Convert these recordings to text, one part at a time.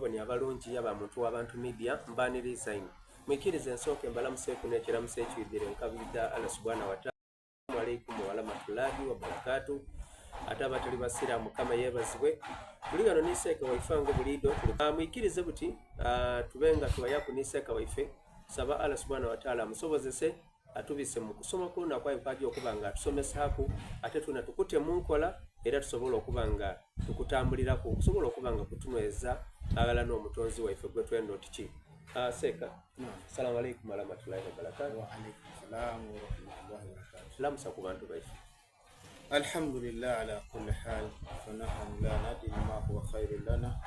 Ababoni abalungi aba Muntu W'abantu Media, mbaaniriiza inho. Mwikirize nsooke mbalamuseeku n'ekiramuso ekiidhire enkabi dha Allah Subhana wa Ta'ala. Assalamu alaikum warahmatullahi wabarakatuh. Ate abatali basiraamu Mukama yeebazibwe. Tuli ghano ni Seeka waife nga buliidho. Mwikirize buti tube nga tuwayaku ni Seeka waife. Tusaba Allah Subhana wa Ta'ala amusobozese atubise mu kusoma kwona kwaye kwaja okuba nga atusomesaaku ate twena tukute mu nkola era tusobole okuba nga tukutambuliraku okusobola okuba nga kutunyweza aghala n'omutonzi waife gwe twenda oti ki ah, seeka salamu alaikum warahmatullahi wabarakatu lamusa ku bantu baife Alhamdulillah ala kulli hal fanahnu la nadri ma huwa khairu lana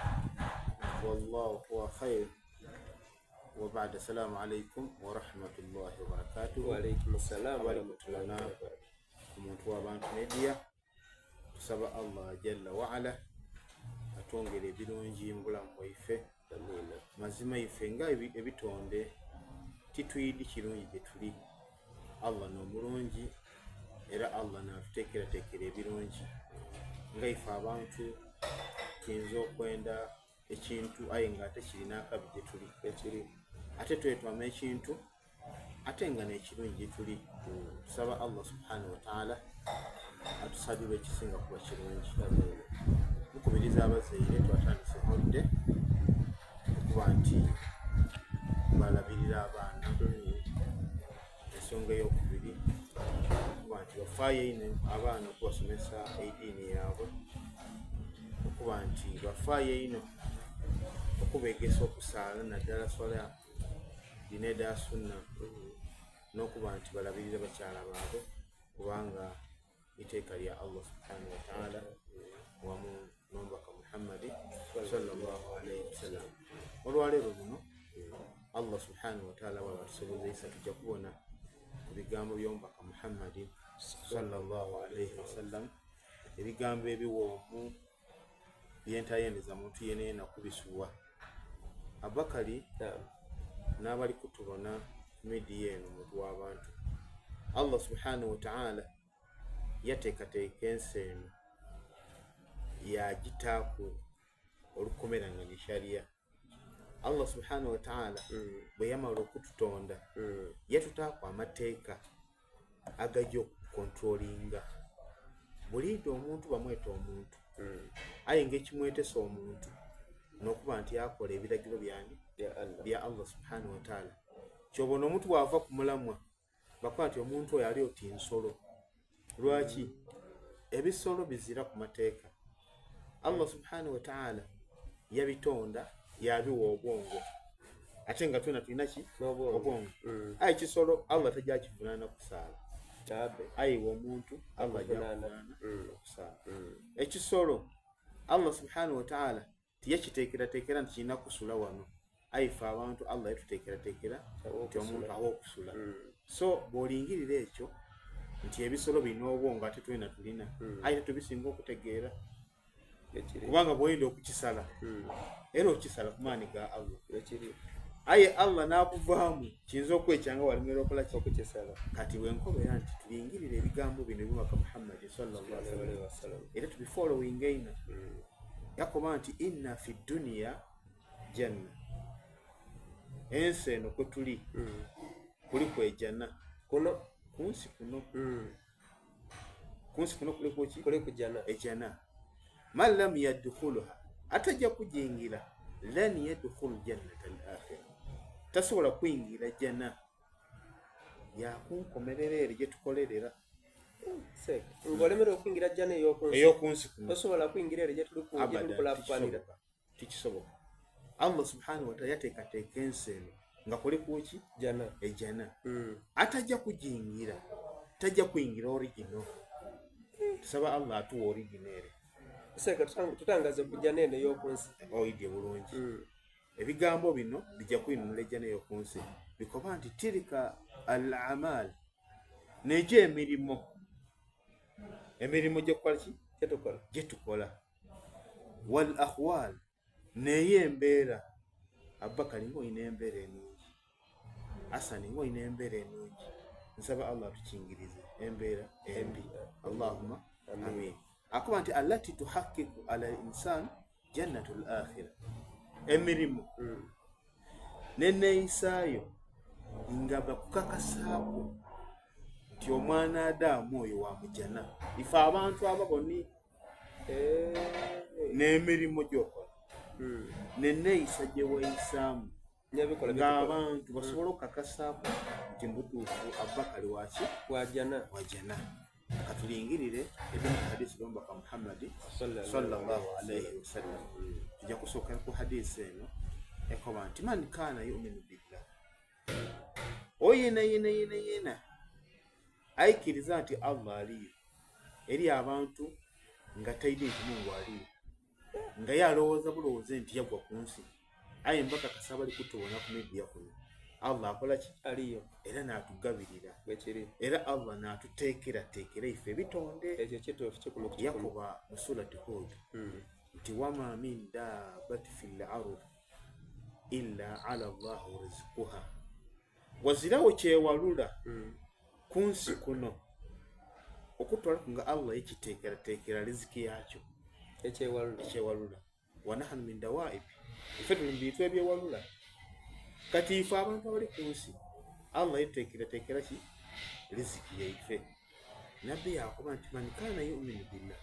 wallahu huwa khair wa ba'da assalamu alaikum wa rahmatullahi wa barakatuh. Wa alaikum assalam wa rahmatullahi wa barakatuh. Omuntu w'abantu media tusaba Allah jalla wa ala atwongere ebirungi mu bulamu bwaife. Amiina. Mazima ife nga ebitonde titwidi kirungi gye tuli. Allah n'omulungi era Allah n'atuteekerateekera ebirungi. Nga ife abantu tuyinza okwenda ekintu aye nga ate kirina akabi gye tuli ekiri ate twetwama ekintu ate nga n'ekirungi gye tuli tusaba allah subhanahu wataala atusalire ekisinga kuba kirungi mukubiriza abazaire twatandise holide okuba nti balabirira abaana ensonga eyokubiri okuba nti bafaayo einho abaana okubasomesa eidiini yaabwe okuba nti bafaayo einho okubegesa okusaala naddala swala dhino edha sunna n'okuba nti balabirira bakyala baabwe kubanga iteeka lya Allah subhanahu wataala wamu n'omubaka Muhammadi sallallahu alaihi wasallam. Olwaleero luno Allah subhanahu wataala bwaba atusobozeisa tujja kubona ku bigambo by'omubaka Muhammadi sallallahu alaihi wasallam, ebigambo ebiwoomu byentayendeza muntu yenayena kubisubwa. Abakali n'abali kutubona midiya eno muntu w'abantu, Allah subhanahu wataala yateekateeka ensi eno yaagitaaku olukomera nga ni sharia. Allah subhanahu wa ta'ala mm. bwe yamala okututonda mm. yatutaaku amateeka agajja okukontrolinga buliidho omuntu bamweta omuntu mm. aye ngaekimwetesa omuntu nokuba nti akola ebiragiro byani bya Allah subhanahu wa ta'ala kyobona omuntu bwava ku mulamwa bakuba nti omuntu oyo ali oti nsolo lwaki ebisolo bizira ku mateeka allah subhanahu wataala yabitonda yabiwa obwongo ate nga twena tulina ki obwongo mm. aye kisolo allah tajakivunaana kusaala aye iwe omuntu allah ajakuvunaana mm. okusaala mm. ekisolo allah subhanahu wataala tiyakiteekerateekera nti kirina kusula wano aye ffe abantu allah yatuteekerateekera nti omuntu awa okusula mm. so bw'olingirira ekyo nti ebisolo birina obwongo ate twena tulina mm. aye tetubisinga okutegeera kubanga bwoyinda okukisala mm. era okisala ku maani ga allah aye allah n'akuvaamu kiyinza okwekyanga walemera okola ki okukisala kati wenkobera nti tulingirire ebigambo bino ebimaka muhammadi sallallahu wasallam era tubifollowinga ino mm. yakoba nti inna fi duniya janna ensi eno kwetuli mm. kuli kwejana kuno kunsi kuno mm. kunsi kuno kuliku ki kuliku jana ejana man lam yadkhuluha atajja kujingira lan yadkhulu jannata al akhira tasobola kuyingira jana yakunkomerera eri gyetukolerera ng'olemera okuyingira jjana ey'okunsi kuno tosobola kuyingira eri gyetulikulanira tikisoboka allah subhanahu wataala yateekateeka ensi eno nga kuli kuki jana ejana mm. atajja kujingira tajja kuyingira origino tusaba allah atuwa origino ere tutangaze ku jana eno ey'okunsi oidye bulungi mm. Ebigambo bino bija kwinunula ejjana ey'oku nsi. Bikoba nti tilika al amal, n'egyo emirimo, emirimo gye ki gye tukola, wal akhwal, n'eyo embeera. Abubakari ng'olina embeera enungi, Hasani ng'olina embeera enungi. Nsaba Allah atukingirize embeera embi. Allahumma amin. Akoba nti allati tuhakiku ala insan jannatul akhira. Emirimo n'eneeyisaayo nga bakukakasaaku nti omwana Adamu oyo wa mujana. Ife abantu ababoni n'emirimo gy'okola n'eneeyisa gye weeyisaamu ng'abantu basobola okukakasaaku nti mubutuufu Abubakari waki? Wajana. Wajana. Katulingirire ebimu ku hadisi dh'omubaka Muhammadi sallallahu alaihi wasallam. Tujja kusookera ku hadisi eno ekoba nti man kaana yuminu billah, oyo yena yena yena yena aikiriza nti Allah aliyo, eri abantu nga taidhi nti Mungu aliyo, nga ye alowooza bulowooze nti yagwa ku nsi aye mbakakasa abali kutubona ku midiya kuno Allah akola ki aliyo era n'atugabirira bwekiri era Allah n'atuteekerateekera ife ebitonde ekyo kituufu kikumi ku kikumi yakuba mu surati Hud nti wama min daabati fil ard illa ala Allahi rizquha wazirawo kyewalula ku nsi kuno okutwalaku nga Allah yekiteekerateekera riziki yakyo ekyewalula ekyewalula wanahanu min dawaibi ife tuli mu bintu ebyewalula kati ife abantu abali ku nsi Allah yetuteekerateekera ki riziki yaife nabbi yakoba nti man kaana yuminu billah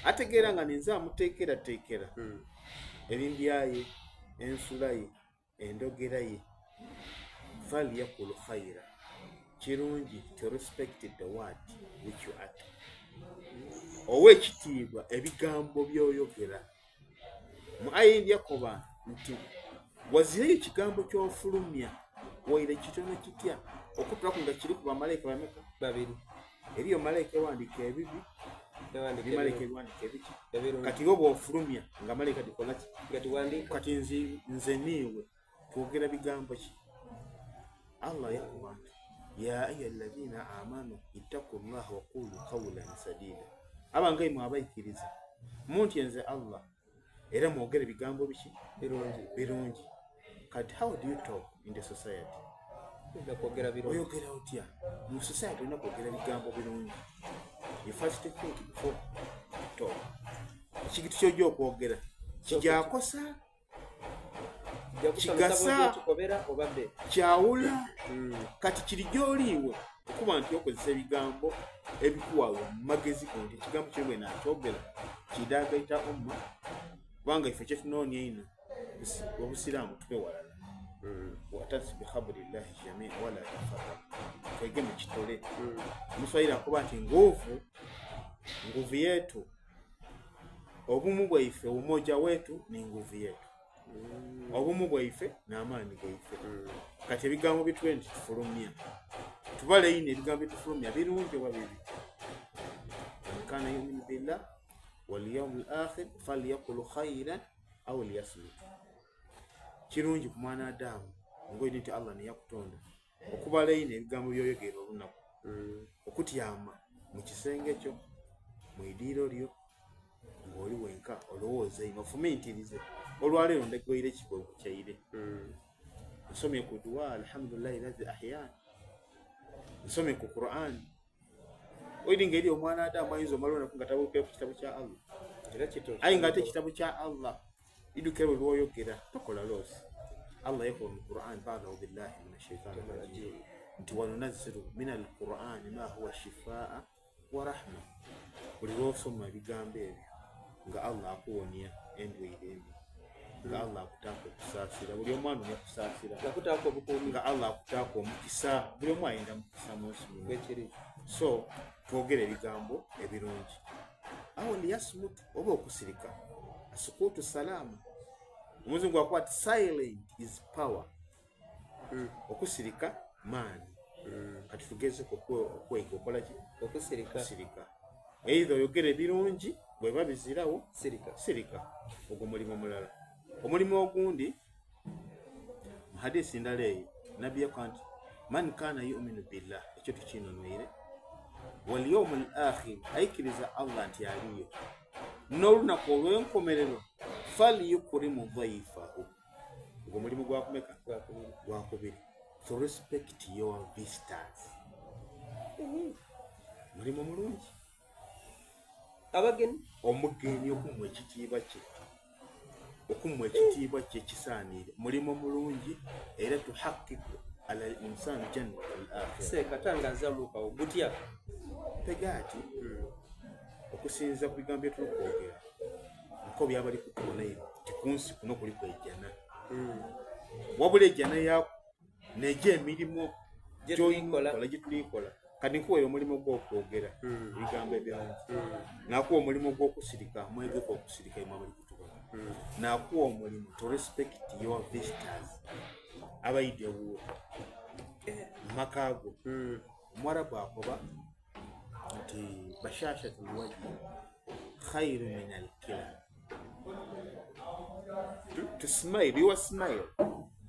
ategeera nga ninze amuteekerateekera ebindyaye ensula ye endogera ye falyakul khaira kirungi to respect the word which you utter owa ekitiibwa ebigambo by'oyogera mu aya endi yakoba nti wazireyo ekigambo ky'ofulumya waire kitono kitya okutulaku nga kiri ku bamalayika bameka babiri eriyo malayika ewandiika ebibi Ewandiika ni malayika ebirungi. ebiwandiika ebiki Ebirungi. kati iwe bw'ofulumya nga malayika dikola ki Nga tiwandiika. kati nze nze niiwe twogera bigambo ki allah yakuba nti ya ayuha alladhina amanu ittaku llaha waqulu qawlan sadida abange imwe abaikiriza muntye nze allah era mwogere bigambo biki Birungi. birungi kati how do you talk in the society Olina kwogera birungi. oyogera otya mu society olina kwogera bigambo birungi you first think before you talk ekintu kyojja okwogera kijakosa Kijja kusomesa kigasa. bw'ojja okikobera oba bbe. kyawula kati kiri gy'oliiwe okuba nti okozesa ebigambo ebikuwa mu magezi go nti ekigambo kino bwe nakyogera kidagaita umma kubanga ife kyetunoonya ino obusiraamu tube walala watasi bihabulillahi jamia wala tafarraku twegeme kitole omuswahili akuba nti nguvu nguvu yetu obumu bwaife umoja wetu ni nguvu yetu obumu bwaife n'amaanyi gaife kati ebigambo bitube nti tufulumya tubale ino ebigambo byetufulumya birungi oba bibi man kana yuminu billah walyaumi lakhir falyakul khairan au liyasmut kirungi ku mwana adamu ngaoyina nti allah neyakutonda okubala ino ebigambo byoyogera olunaku okutyama mu kisenge kyo mu idiiro lyo ng'oli wenka olowooza ino ofumintirize olwaleero ndegoire kigwe bukyaire nsomye ku duwa alhamdulillahi lazi ahyani nsomye ku quran oidi ngeri omwana adamu ayinza omala olunaku nga tabukira ku kitabo kya allah Era kituufu. aye nga ate ekitabo kya allah idukira bwe lwoyogera tokola loosi allah yakola mu quran bada audu billahi min ashaitani rajim nti wanunazziru min alqurani ma huwa shifaa wa rahma buli lwosoma ebigambo ebyo nga allah akuwonya endwaire embi nga allah akutaaka okusaasira buli omu anonya kusaasira Nga kutaako obukuumi. nga allah akutaaka omukisa buli omu ayenda mukisa mu nsi muno Bwekiri. so twogere ebigambo ebirungi awo liyasmut oba okusirika asukuutu salaamu omuzungu akuba ti silent is power okusirika maanyi kati tugezeko okwega okola ki Okusirika. okusirika either oyogera ebirungi bweba bizirawo Sirika. sirika ogwo mulimu mulala omulimu ogundi mu hadisi ndala eyo nabbi yakola nti man kana yuminu billah ekyo tukinonweire walyaumu l akhir aikiriza allah nti aliyo n'olunaku olw'enkomerero falyukrimu dhaifahu ogwo mulimu gwakumeka Gwakubiri. gwakubiri to respect your visitors mulimu mulungi Abagenyi. omugenyi okumuwa ekitiibwa kye. Okumuwa ekitiibwa kye ekisaaniire mulimo mulungi era tuhakiku ala al-insanu jannat al-akhira. Seeka tangazaamuku agho gutya? Mpegaati okusinziira ku bigambo bye tuli kwogera nko byabali kutubona ino ti kunsi kuno kuliku ejjana wabula ejjana yaku nejo emirimo gyolikola gyetulikola kati nkuwaire omulimu gw'okwogera hmm. ebigambo ebirungi hmm. nakuwa omulimu gw'okusirika mwegeko okusirika imwe abali kutubona hmm. nakuwa omulimu to respect your visitors abaidya wuwo eh. mumaka go omuwarabu akoba nti bashashatul wajhi khairu min alkila to smile your smile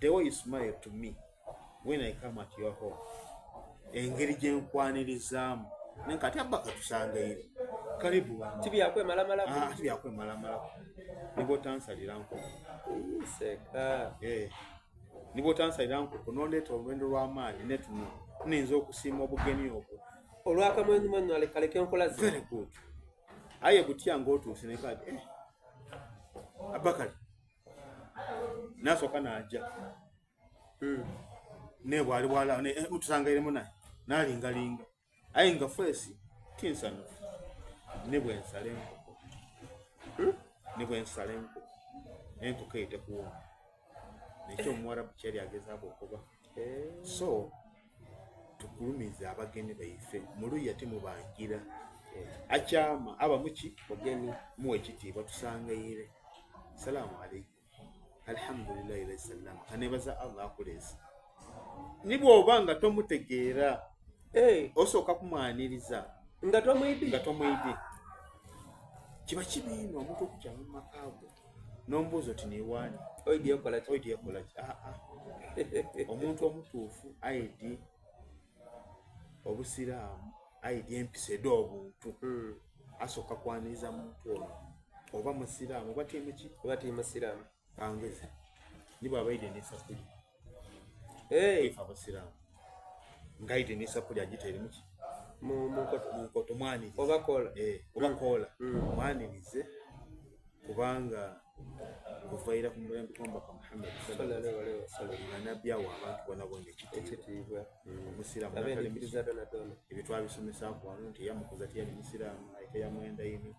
the way you smile to me when i come at your home engeri gye nkwanirizaamu naye kati abba katusangaire karibu tibyakwemalamalako ah, tibyakwemalamalako nibwotansalira nkoko seka eh. Nibwotansalira nkoko nondeeta olwendo lw'amaani netuno nninza okusiima obugeni obwo olwakamwenumwenu alekaleka enkola ze very good aye butya ng'otuuse nekati eh, abakali nasooka naja hmm. nebwali bwala eh, mutusangairemu naye nalingalinga aye nga feesi tinsanufu ne bwensala enkoko hmm? ne bwensala enkoko enkoko eyo tekuwooma nekyo omuwarabu kyeyali agezaako okuba eh. so tukulumize abageni baife muluya timubangira eh. akyama aba muki mugeni muwa ekitiibwa tusangaire salaamu aleikum alhamdulillahi lazi salama kanebaza allah akuleese ni bwoba nga tomutegeera hey. Eh. osooka kumwaniriza nga tomwidi nga tomwidi kiba kibi ino omuntu okukya mu maka go nombuuza oti niwaani oidi yakolaki ah, ah. omuntu omutuufu aidi obusiraamu aidi empisa ed'obuntu hmm. asooka kwaniriza muntu ono oba musiraamu oba timuki oba timusiraamu kangeze ni bwaba aide n'esapuli ife abasiraamu nga aide n'esapuli agiteere muki munkoto mwanirize oba koola eh, oba hmm. koola hmm. mwanirize kubanga kuva ira ku mulembe gw'omubaka Muhammad nga nabbi awa abantu bonabona ekitiibwa mm. omusiraamu ebyo twabisomesaku wano nti eyamukuza tiyali musiraamu ate yamwenda ino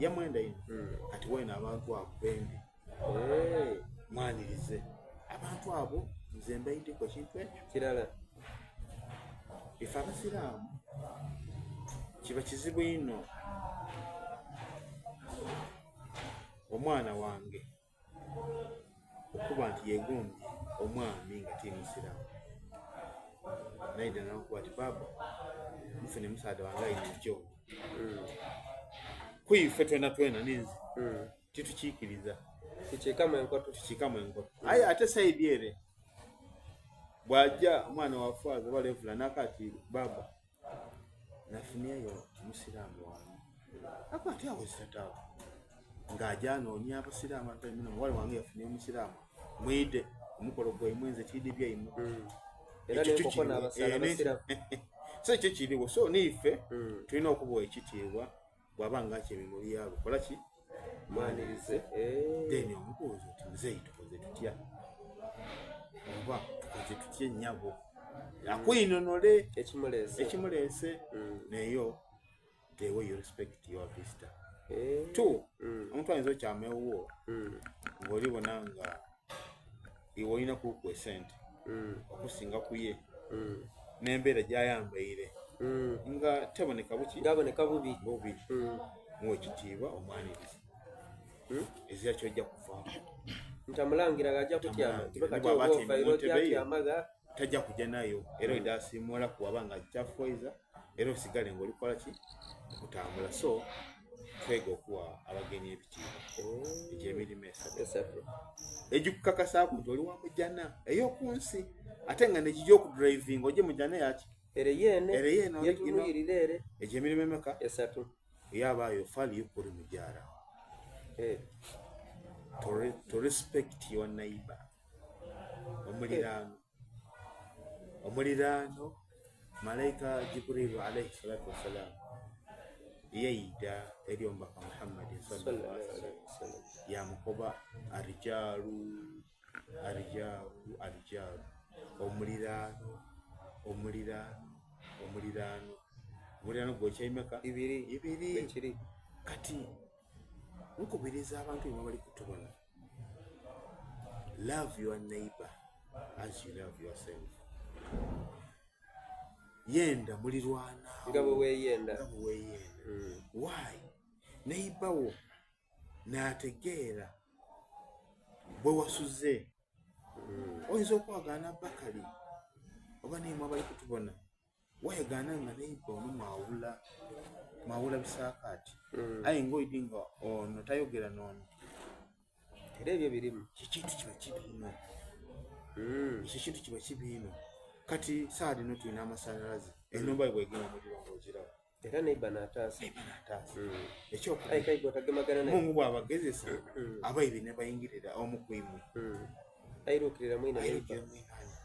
yamwenda ino mm. kati wena abantu abo bembi mwanirize abantu abo nze mbaideko ekintu ekyo kirala ife abasiraamu kiba kizibu ino omwana wange okuba nti yegombye omwami nga ti musiraamu naida nakuba ati baba nfune musaadha wange aine ekyono hmm. kwife twena twena ninze hmm. titukiikiriza tukiikamu enkoto tukiikamu enkoto hmm. aye ate saidi ere bwajja omwana wa faaza oba levula nakati baba nafunyeyo omusiraamu wange ako ate awo zitatawo ng'aja anoonya abasiraamu abatamina muwala wange yafunye omusiraamu mwide omukolo gwaimwe nze tiidi byaimwe hmm. eh, so ekyo kiriwo so niife hmm. tulina okubawa ekitiibwa bwaba nga akyemimuli yabo kola ki mwanirize eh. then omubuuza oti muzeeyi tukoze tutya oba tukoze tutya ennyabo akwinonole ekimuleese mm. nayo the way you respect your visitor eh. two mm. omuntu ayinza okyama ewuwo mm. ng'olibona nga iwe olina kuku esente okusinga kuye n'embeera gyayambaire nga teboneka buki ngaboneka bubi bubi muwa ekitiibwa omwaniriza hmm? ezira kyojja kuvaako ntamulangira gajja kutyama tajja kujja nayo era oida asiimula kuwaba nga kyafuwaiza era osigale ngaolikola ki okutambula so twega okuwa abagenyi ebitiibwa oh. egyo emirimu esatu egikukakasaako nti oli wa mujjana ey'oku nsi ate nga negijja okudrivinga ojje mujjana yaki ere yene ere yene yetunuyirira ere egyo emirimu emeka esatu eyabaayo fali yukuri mujara eh. to, to respect your neighbor omuliraano omuliraano malaika jibrilu alaihi salatu wassalam Yaidha eri omubaka Muhammadi sallallahu alaihi wasallam yamukoba arijalu arijalu arijalu omuliraano omuliraano omuliraano omuliraano gwokya imeka ibiri ibiri ekiri kati nkubiriza abantu imwe bali kutubona love your neighbor as you love yourself yenda mulirwana nga bwe weeyenda nga bwe weeyenda mm. why neighbor wo n'ategeera bwe wasuze mm. oyinza okwagaana bakali oba naye mwabali kutubona wayagaana nga neighbor ono mwawula mwawula bisaakaati mm. aye ngaoidi nga ono tayogera noono era ebyo birimu ekintu kiba kibi ino mm. ekyo ekintu kiba kibi ino kati saa dino tulina amasanyalaze enumba bwegema muliro ngaozirawo era neiba nataasa neiba nataasa mm. ekyokubiri bwabagezesa mm. abaibe ne bayingirira omu ku imwe airuukirira mwine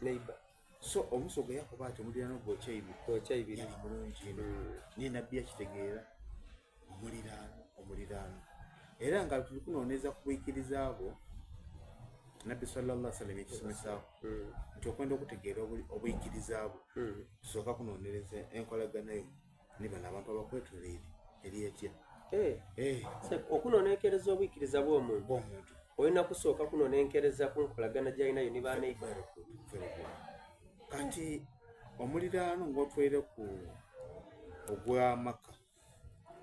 neiba so omusoga yakoba ati omulirano gwokya ibiri yali mulungi ino naye nabbi yakitegeera omuliraano omuliraano era nga tuli kunooneza ku bwikiriza bwo nabbi sallallahu sallam ekisomesaako hmm. nti okwenda okutegeera obwikiriza bwo hmm. tusooka kunoonyereza enkolagana yo ni bano abantu abakwetoleire eri etya eh. Eh. okunonenkereza obwikiriza bw'omuntu olina kusooka kunonenkereza ku nkolagana gyalinayo ne baneiba kati omuliraano ng'otwaire ku ogw'amaka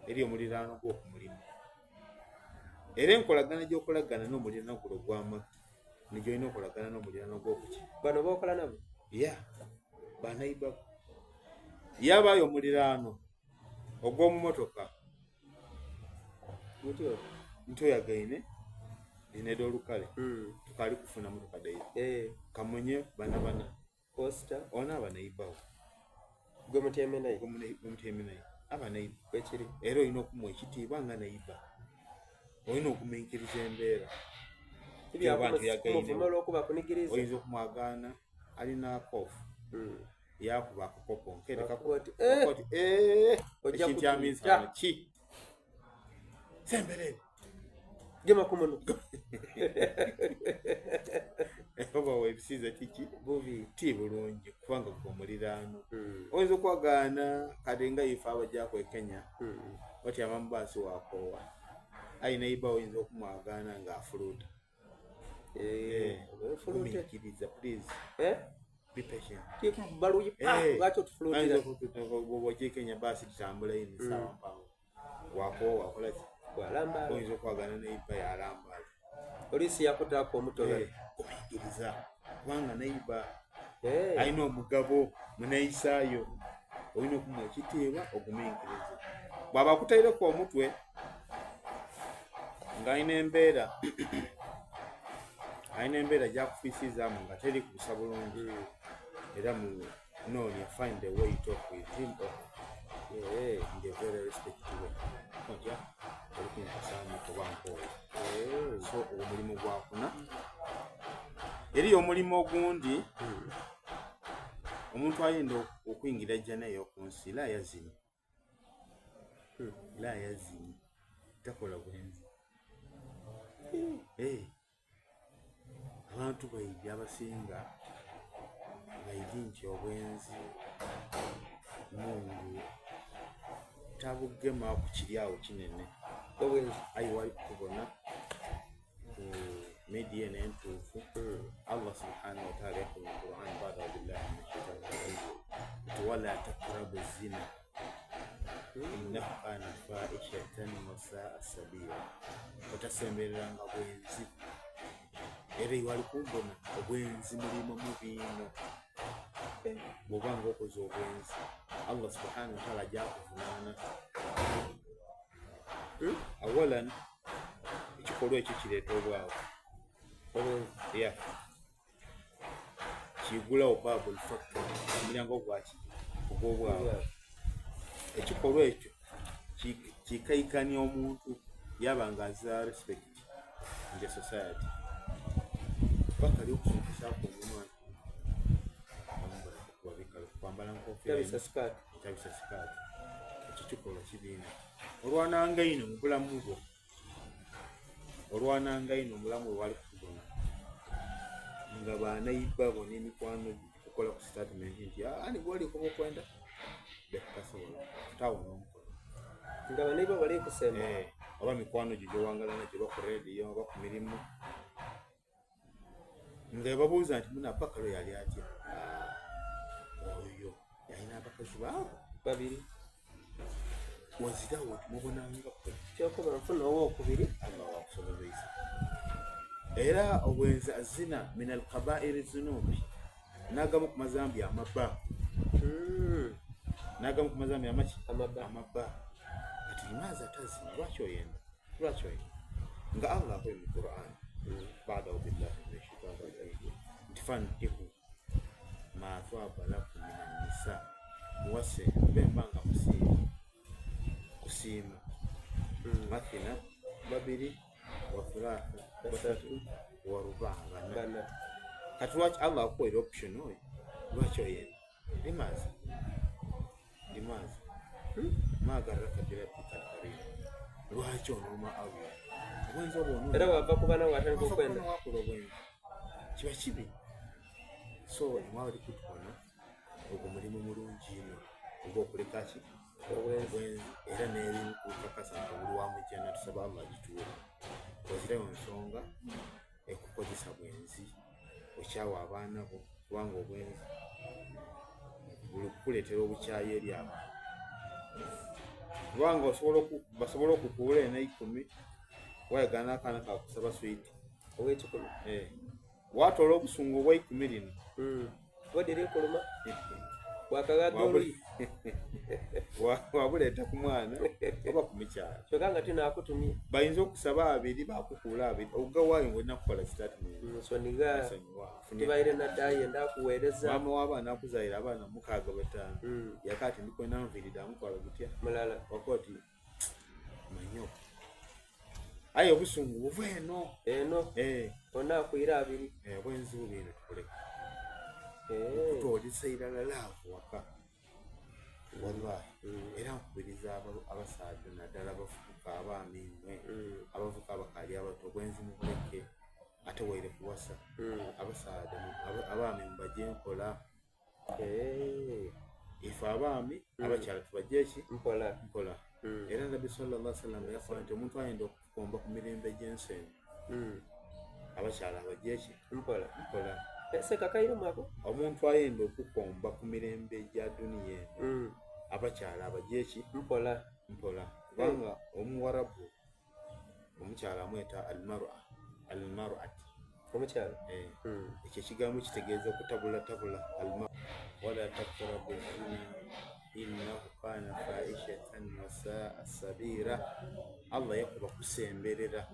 eri omuliraano gw'oku mulimu era enkolagana gy'okolagana n'omuliraano guno ogw'amaka negyolina okolagana n'omuliraano gw'okuki bano bokola nabo ya banaibako yabaayo omuliraano ogw'omu motoka nti oyagaine neda olukale hmm. tukali kufuna motoka daire eh. kamunye bana bana Posta. Ono aba neighbor Gwe mutyeme naye. Gwe mutyeme naye. Aba neighbor. Bwekiri. Era olina okumuwa ekitiibwa nga neighbor. Olina okuminkiriza embeera. Oyinza okumwagaana alina kofu. Hmm. Yakuba akakopo nkere kakuba eh! ekintu kyaminsana ki semberere gema ku muno oba webisiiza kiki bubi ti bulungi kubanga gwe omuliraano hmm. oyinza okwagaana kati nga ife abajjaku e kenya hmm. otyama mu baasi wakoowa ayi neiba oyinza okumwagaana ng'afuluuta eh, eh, gumiikiriza please eh? be patient lwaki otufuluutira bwoba ojja e kenya baasi tutambula yini saawa hmm. mpanvu wakowa wakola ki walambaala oyinza okwagana neiba yalambaala poliisi yakutaako omutono eh, kumuyigiriza kubanga neiba eh. alina omugabo muneyisaayo olina okumuwa ekitiibwa ogumiikirize bwaba akutaireku omutwe ng'alina embeera alina embeera gyakufiisizaamu nga teri kubusa bulungi hmm. era mu noonya find a way talk with him or eh. in a very respectful way otya oli kunkasamu oba nkooye eh. so ogwo mulimu gwakuna eriyo omulimu ogundi hmm. omuntu ayinda okuyingira jjana ey'oku nsi la yazini hmm. la yazini takola bwenzi hmm. eh. Abantu baidhi abasinga baidhi nti obwenzi Mungu tabugemaku kiri agho kinene. Aye wali kutubona ku media eno entuufu Allah subhanahu wataala yakoba mu Quran bada auzubillahi mina shaitani rajim nti wala takrabu zina innahu kana faishatan wasaa sabila, otasembereranga bwenzi. Era iwe ali kumbona obwenzi mulimo mubi inho. Bw'oba nga okoze obwenzi Allah subhanahu wataala aja kuvunaana. Hmm? Awalan ekikolwa ekyo kireeta obwavu. Yeah. Kigulawo babul factory omulyango gwaki ogw'obwavu. Ekikolwa ekyo kikaikania omuntu yaba nga aza respect in the society. Bakali okuzukusaku omwana kwambala nkofiira tabisa sikaati ekyo kikolwa kibiina. Olwananga inho mu bulamu bwo, olwananga inho mu bulamu bwo bwali kukubona nga banaiba bo n'emikwano gyo gikukolaku sitatimenti nti ani gwoli koba okwenda? Leka tasobola, taagho n'omukono. Nga banaiba bali kusemba. Eh, oba mikwano gyo gy'owangala nagyo oba ku rediyo oba ku mirimu. Nga webabuuza nti muna Abubakar oyo ali atya? Ah, oyo yalina abakazi baabo babiri wazirawo tumubonangaku kyokuba nfuna owokubiri Allah wakusobozeisa era obwenzi azina min alkabairi zunubi nagamu ku mazambi amabba hmm. nagamu ku mazambi amaki amabba kati limaza tazina lwaki oyenda Lwaki oyo nga Allah akoye mu Quran bada audhu billahi mina shaitani rajim nti fankihu ma twaba lakum mina nisa muwase bemba nga musiima kusiima hmm. mathina babiri wa thulatha basatu wa rubaa bana kati lwaki Allah akuwaire option oyo lwaki oyenda limaza Limaza hmm? ma garraka birabbika alkarim lwaki onooma Allah obwenzi obwo era wava ku bana watandika okwenda wakola obwenzi kiba kibi so emwaba likutubona ogwo mulimu mulungi ino oba okuleka ki obwenzi era n'ebimu kukakasa nti obuli wa mujjana tusaba Allah agituwe ozirayo nsonga ekukozesa bwenzi okyawa abaana bo kubanga obwenzi buli kukuleetera obukyayi eri abantu kubanga basobola okukuula ena ikumi wayagana akaana kakusaba switi owekikumi eh. Waatoola obusungu obw'eikumi lino. Hmm. Bodi likuluma. Wakaghadha oluyi. Wabuleeta ku mwana oba ku mukyala. Kyokka nga tinaakutumye. Bayinza okusaba abiri bakukuula abiri. Ogawaayo ng'olina kukola sitatimenti. Nsonigha. Tubaire na daaye ndakuweereza. Maama w'abaana akuzaire abaana mukaaga bataano. Hmm. Yaka ati ndikwenda nviiri dha mutwalo gutya. Mulala. Wakoba oti manyo aye obusungu buva eno eno eh. ona akwira abiri eh, obwenzi bubi eno tukuleka eh. kutolesa irala laavu waka wallahi mm. era nkubiriza abasaadha naddala abavubuka abaami mwe mm. abavubuka abakaali abato obwenzi mubuleke ate waire kuwasa mm. abasaadha abaami mubaje nkola Eh. Ife abaami mm. abakyala tubajje ki mpola mpola mm. era nabbi sallallahu alaihi wasallam yakola nti omuntu ayenda okukomba ku mirembe gy'ensi eno mm. abakyala abajje ki mpola mpola sekakairemu ako omuntu ayenda okukomba ku mirembe gya duniya eno abakyala abajje ki mpola mpola kubanga omuwarabu omukyala amweta almar'a almar'at omukyala eh, hmm. ekyo ekigambo kitegeeza okutabulatabula wala takrabu zina innahu kana faishatan wasaa sabira allah yakuba kusemberera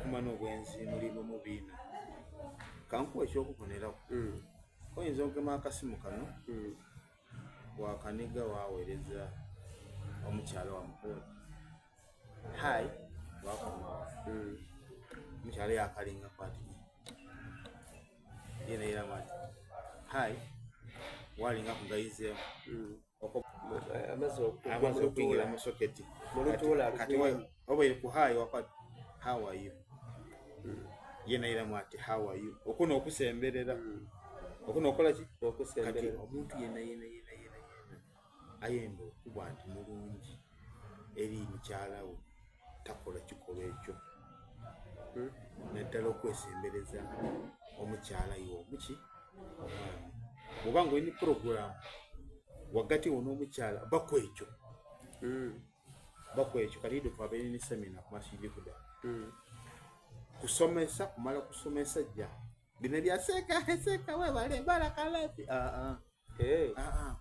kumana obwenzi mulimu mubiina kankuwa ekyokuboneraku hmm. oyinza okugema akasimu kano hmm. Wakaniga wawereza omukyala wamukooti hi wakomawo hmm. omukyala yakalinga kwati yena yeramu ati hi walinga kugayizeemu hmm. amaze okuyingira mu soketi kati obaire ku hi wakwati how are you hmm. ye nairamu ati how are you okuno okusemberera hmm. okuno okola ki kati omuntu yena yena yena yena yena ayenda okuba nti mulungi eri mukyala we takola kikolwa ekyo hmm? naddala okwesembereza omukyala iwe omuki omwami oba nga olina puroguramu wagati wo n'omukyala bakwekyo bakwekyo kati idde twabeere ne semina ku masjidi huda hmm. kusomesa kumala kusomesa jja bino bya seeka seeka webale barakalafi ah, ah. Eh. ah,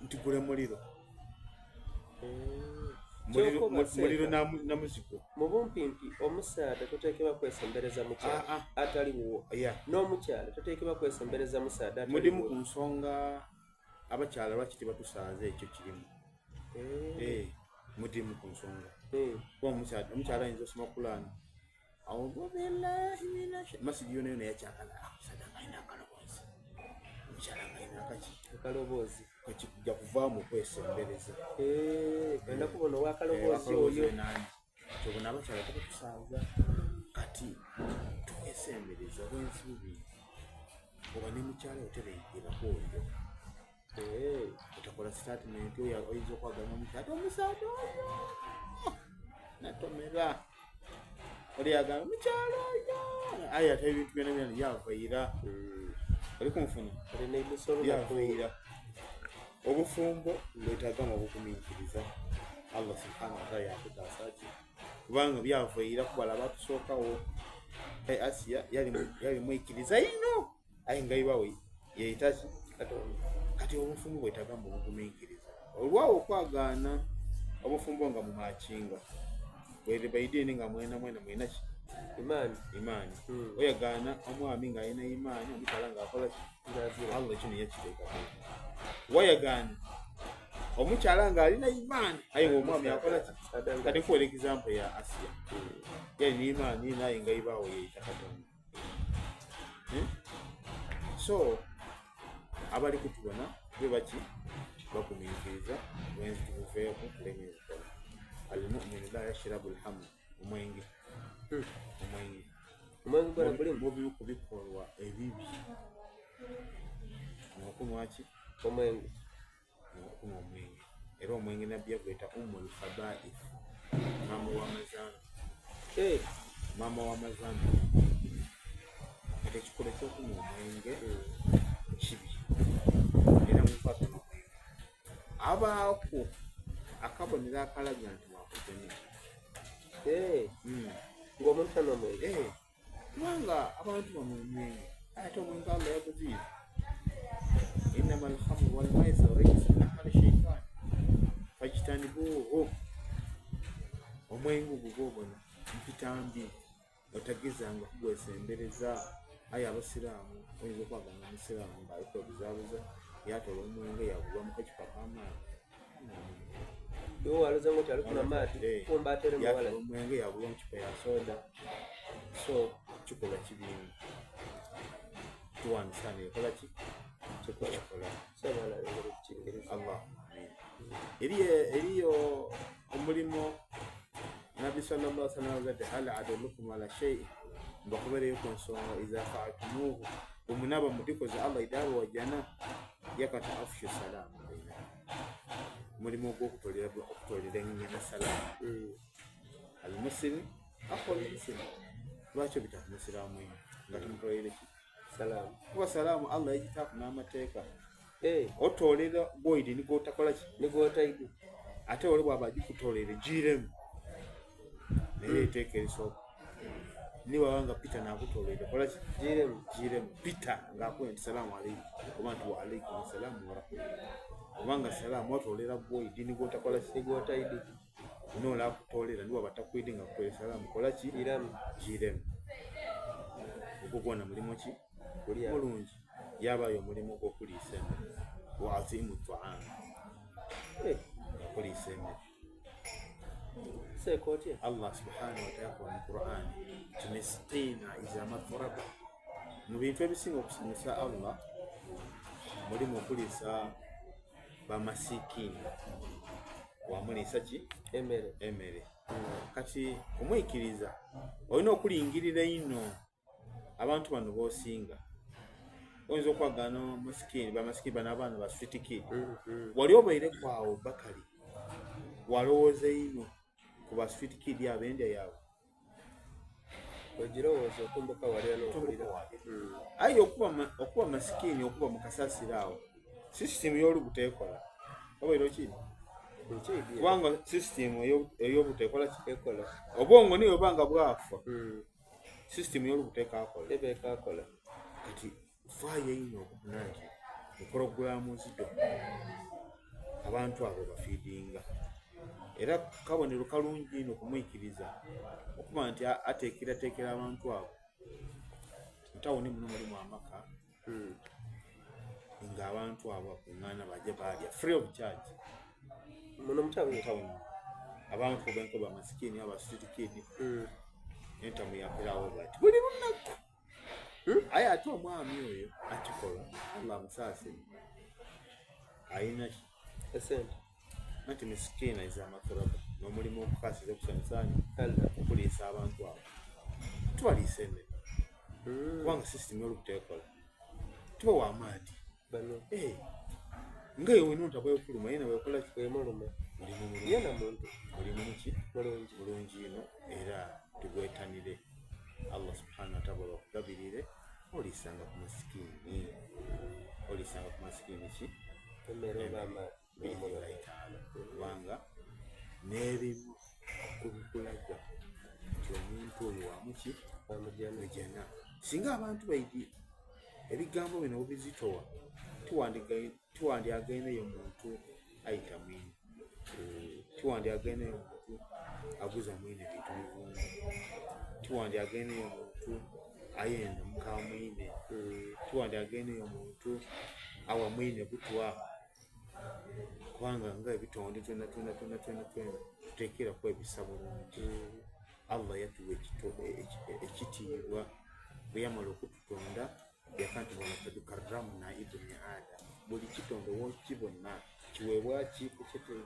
nti gule muliro eh. muliro namuzigo mu bumpimpi omusaadha toteekebwa kwesembereza mukyala atali wuwo n'omukyala toteekebwa kwesembereza musaadha mulimu ku nsonga abakyala lwaki tebatusaaza ekyo kirimu eh. Eh, mudimu ku nsonga eh. kuba omukyala ayinza osoma kulaani audu billahi minash masidi yona yona yakyakala ah, omusaadha nga alina akaloboozi Omukyala nga alina akaki Akaloboozi. Kajja kuvaamu okwesembereza. Eh, kwenda kubona owakaloboozi oyo. Kyobona abakyala tebatusaaza kati twesembereza obwenzi bubi oba ne mukyala wo tebeigirako oyo. Eh. Otakola sitatimenti oyo oyinza okwagala omukyala ate omusaadha oyo natomera oli agamba mukyala oyo aye ate ebintu byona byona byavaira hmm. oli kunfuna byavaira obufumbo bwetagamu obuguminkiriza allah subhanahu wataala yakutaasa ki kubanga byavaira kubala abatusookawo asiya yali mwikiriza ino aye nga ibawe yeyita ki kati obufumbo bwetaga mu buguminkiriza olwawo okwagaana obufumbo nga mumakinga bwebaidini nga mwena mwena mwena ki imaani imaani hmm. oyagaana omwami nga alina imaani omukyala nga akola ki allah kino yakiteekako wayagaana omukyala nga alina imaani aye nga omwami akola ki kati nkuwera example ya asiya hmm. yalina imaani naye nga ibaawo yeyita katonda Hmm? So abali kutubona be baki bagumiikiriza obwenzi tubuveeku tuleme ebikola almuminu la yashirabu lhamu omwenge hmm. omwenge omwenge gwona gulimu mubimu ku bikolwa ebibi nokunwa ki omwenge okunywa omwenge era omwenge nabbi yagweta umul khabaith maama w'amazambi eh. maama w'amazambi kati ekikolwa ekyokunywa omwenge kibi era mukwata nomwenge abaako akabonero akalaga nti wakuzene eh. ng'omuntu anywa omwenge eh. kubanga abantu bamwe omwenge ate omwenge Allah yaguziyiza innama alhamru walmaisir rijsun min amali shaitani fajtanibuhu omwenge ogwo gwobona mpitambi otagezanga kugwesembereza aye abasiraamu oyinza okwagana omusiraamu nga alikwebuzabuza yatola omwenge yaguwa mukacupa kamaani Iwe waloza ngoti ali kunwa maadhi eh, kumba atere muwala. Omwenge yagulwa mu cupa ya soda. So kikolwa kibi tuwandisana ekola ki kikola. Sabala engeri kukingiriza. Allah. Eriyo eriyo omulimo Nabbi sallallahu alaihi wasallam agati hal adullukum ala shay mbakubereyo ku nsonga iza faaltumuhu bwemunaba mudikoze Allah idaba wajana yakata afshu salaamu bainakum mulimu ogwokutolera okutolera enyana salaamu mm. almuslim akhul muslim lwaki obita ku musiraamu eno nga tumutolere ki salaamu kuba salaamu allah yagitaaku n'amateeka eh. otolera gwoidi nigwotakola ki nigwotaidi ate ole bwaba agikutolere giiremu naye mm. eteeka erisooka niwaba nga peter nakutolere kola ki giiremu giiremu peter ng'akuwa nti salaamu aleikum oba nti wa aleikum salaamu warahmatullah obanga salaamu watolera gwoidi nigwotakola ki nigwotaidi nola akutolera niwaba takwidi nga akutolera salaamu kola ki giiremu giiremu ogwo gwona mulimu ki mulungi yabayo omulimu gw'okuliisa emmere wa atimu taam eh. okuliisa emmere seeka otya allah subhanahu wataala yakoba mu quran ti miskiina iza matraba mu bintu ebisinga okusanyusa allah mulimu okuliisa bamasikiini wamuliisa ki emere emere kati omwikiriza olina okulingirira einho abantu bano bosinga oyinza okwagana masikini bamasikini bano abaana ba street kid mm-hmm. wali obaire kwawo bakali walowooza einho ku ba street kid abo endya yaabwe ogirowooza okumbuka walira nokulira mm. aye okuba masikini okuba mukasasiro awo sisitimu y'olubuto ekola obaire okiri kubanga sisitimu ey'obuto ekola ekola obwongo niyo oba nga bwafa mm. system y'olubuto ekakola eba ekakola kati faayo einho okubona nti epologulaamu zido abantu abo bafiidinga era kabonero kalungi inho okumwikiriza okuba nti ateekerateekera abantu abo mutawuni muno mulimu amaka hmm. nga abantu abo bakuŋŋaana baje baalya free of charge muno mutawuni abantu benkoba masikini aba street kid hmm. entamu yaperawo bati buli lunaku hmm? Aye ate omwami oyo akikola Allah amusaasire alina ki? Esente. Anti misikiina iza mathuraba n'omulimu ogukasiza okusanyusa okuliisa abantu abo tubaliisa emere kubanga system y'olubuto ekola tubawa amaadi eh, nga ewe nonta bwekuluma yena bwekola bwemuluma mulimu mulungi yena muntu mulimu muki mulungi mulungi ino era tugwetanire Allah subhanahu wa ta'ala bakugabirire olisanga ku masikini olisanga ku masikini ki emmere oba amaadi biidhnillahi taala kubanga n'ebimu ku bikulaga nti omuntu oyo wamuki mujana singa abantu baidi ebigambo bino bubizitowa tiwandyagaineyo muntu aita mwine tiwandyagaineyo muntu aguza mwine bintu bivundu tiwandyagaineyo muntu ayenda muka mwine tiwandyagaineyo muntu awa mwine butwa kubanga nga ebitonde twena twena twena twena twena tuteekera kwebisa bulungi mm. Allah yatuwa ekitiibwa bwe yamala okututonda yaka nti walakad karramna ibni adam buli kitonde wokibona kiweebwa ki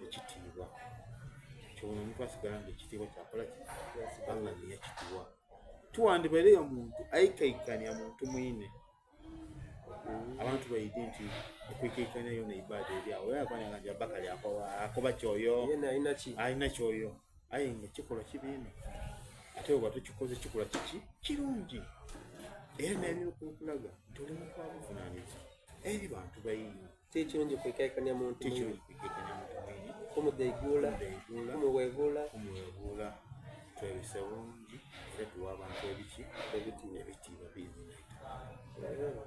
ekitiibwa kyona omuntu asigala nga ekitiibwa kyakola ki Allah neyakituwa tuwandibeereyo muntu aikaikania muntu mwine abantu baidi nti okwikaikanya yona ibaada eri awo era nti abakali akoba kyoyo alina kyoyo aye nga kikolwa kibi ino ate oba tukikoze kikolwa kiki kirungi era nebyokwekulaga nti oli muntu wabuvunanyizibwa eri bantu baino Tikirungi kwikaikania muntu mwine. Tikirungi kwikaikania muntu mwine. Kumudeiguula. Kumudeiguula. Kumuweebuula. Kumuweebuula. Twebise bulungi era tuwe abantu ebiki? Ebitiibwa. Ebitiibwa biidhinillahi taala.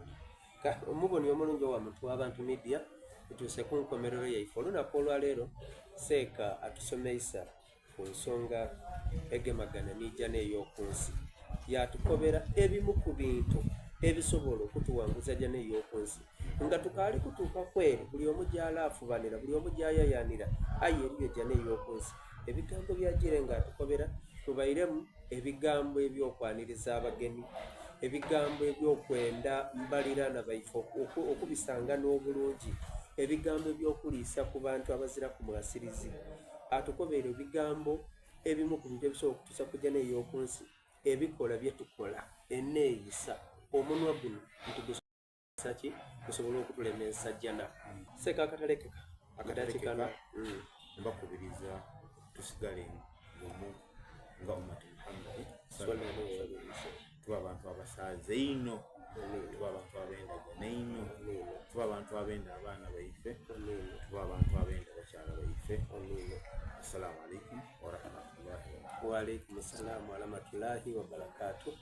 Ka omuboni omulungi owa Muntu W'abantu Media, tutuuse ku nkomerero yaife olunaku olwaleero. Seeka atusomeisa ku nsonga egemagana n'eijana ey'oku nsi. Yaatukobera ebimu ku bintu ebisobola okutuwanguza jana ey'oku nsi. Nga tukaali kutuuka ku ere buli omu gy'alaafubanira, buli omu gy'ayayaanira, aye eriyo jana ey'oku nsi. Ebigambo by'ajiire ng'atukobera mubairemu ebigambo eby'okwaniriza abageni, ebigambo eby'okwenda baliraanwa baife okubisangana obulungi, ebigambo eby'okuliisa ku bantu abaziraku mwasirizi. Atukobeire ebigambo ebimu ku bintu ebisobola okutuusa ku jana ey'oku nsi, ebikola bye tukola, eneeyisa, omunwa guno nti gusa ki gusobola okutulemesa jana. Seeka akatalekeka akatalekeka mm. Mbakubiriza tusigale gumu nga ummati Muhammadi tuba abantu abasaaze einho tuba abantu abendagana einho tuba abantu abenda abaana baife tuba abantu abenda bakyala baife. Assalamu alaikum warahmatullahi wabarakatuh. Waalaikum salamu warahmatullahi wabarakatuh.